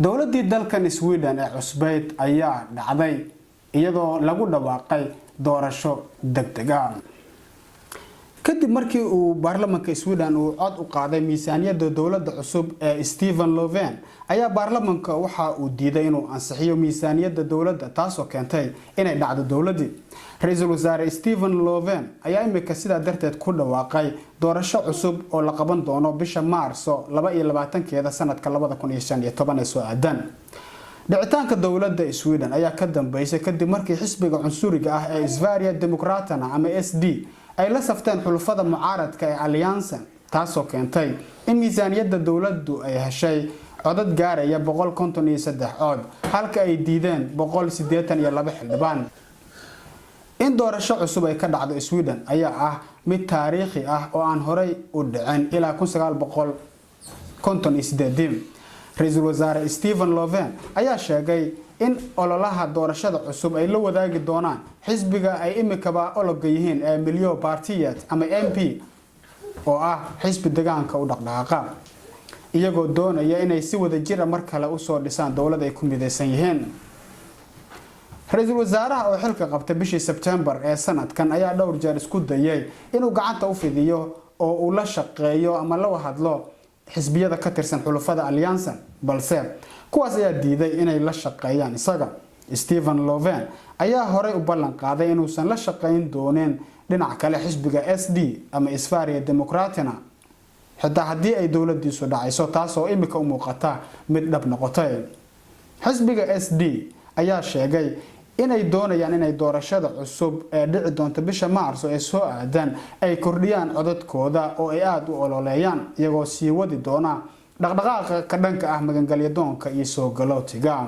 Dowladdii dalkan Sweden ee cusbayd ayaa dhacday, iyadoo lagu dhawaaqay doorasho degdeg ah, kadib markii uu baarlamanka Sweden uu cod u qaaday miisaaniyadda dowladda cusub ee Stefan Löfven. Ayaa baarlamanka waxa uu diiday inuu ansixiyo miisaaniyadda dowladda, taasoo keentay inay dhacdo dowladdii. Ra-iisul wasaare Stefan Löfven ayaa imika sidaa darteed ku dhawaaqay doorasho cusub oo la qaban doono bisha Maarso 22-keeda sanadka 2015 ee soo aadan. Dhicitaanka dowladda Sweden ayaa ka dambeysay kadib markii xisbiga cunsuriga ah ee Sverigedemokraterna ama SD ay la safteen xulufada mucaaradka ee Alliansen, taasoo keentay in miisaaniyadda dowladdu ay heshay codad gaaraya 153 cod, halka ay diideen 182 xildhibaan. In doorasho cusub ay ka dhacdo Sweden ayaa ah mid taariikhi ah oo aan horey u dhicin ilaa 1958. Ra-iisul wasaare Stefan Löfven ayaa sheegay in ololaha doorashada cusub ay la wadaagi doonaan xisbiga ay imikaba ologa yihiin ee Miljöpartiet ama MP, oo ah xisbi deegaanka u dhaqdhaqaaqa, iyagoo doonaya inay si wada jira mar kale usoo dhisaan dowlad ay ku midaysan yihiin. Ra-iisul wasaaraha oo xilka qabtay bishii Sebtembar ee sanadkan ayaa dhowr jeer isku dayay inuu gacanta u fidiyo oo uu la shaqeeyo ama la hadlo xisbiyada ka tirsan xulufada Alliansen, balse kuwaas ayaa diiday inay la shaqeeyaan isaga. Stefan Löfven ayaa horey u ballan qaaday inuusan la shaqeyn doonin dhinac kale xisbiga SD ama Sverigedemokraterna, xitaa haddii ay dowladiisu dhacayso, taasoo imika u muuqata mid dhab noqotay. Xisbiga SD ayaa sheegay inay doonayaan inay doorashada cusub ee dhici doonta bisha Maarso ee soo aadan ay kordhiyaan codadkooda oo ay aada u ololeeyaan, iyagoo sii wadi doona dhaqdhaqaaqa ka dhanka ah magangalyadoonka iyo soo galootiga.